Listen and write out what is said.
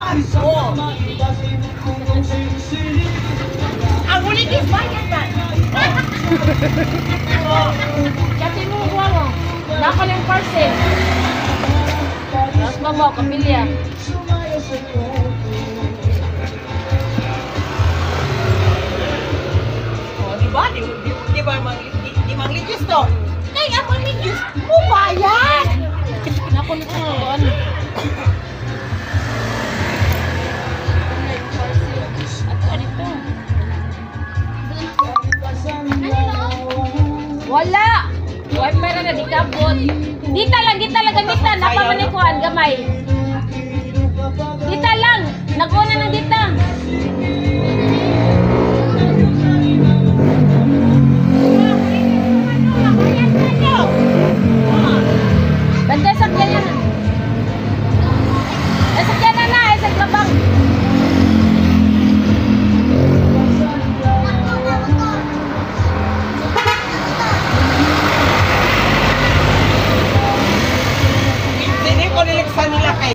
Oh. Ang huli is bayad man. Oh. Kasi mo kuha mo. Nako lang parcel. Tapos mamo, kapilya. Oh, di ba? Di ba mang di mang ligyos to? Kay ang mang ligyos, mo bayad. Nako na sa kuan. At ano ito? Wala! Why meron na di kabot? Dita lang, dita lang gamita. Napa man ni kuan gamay. Dita lang. Naguna ng dita. Bantay sakyan yan. Ay, sakyan na na. Ay, sa labang.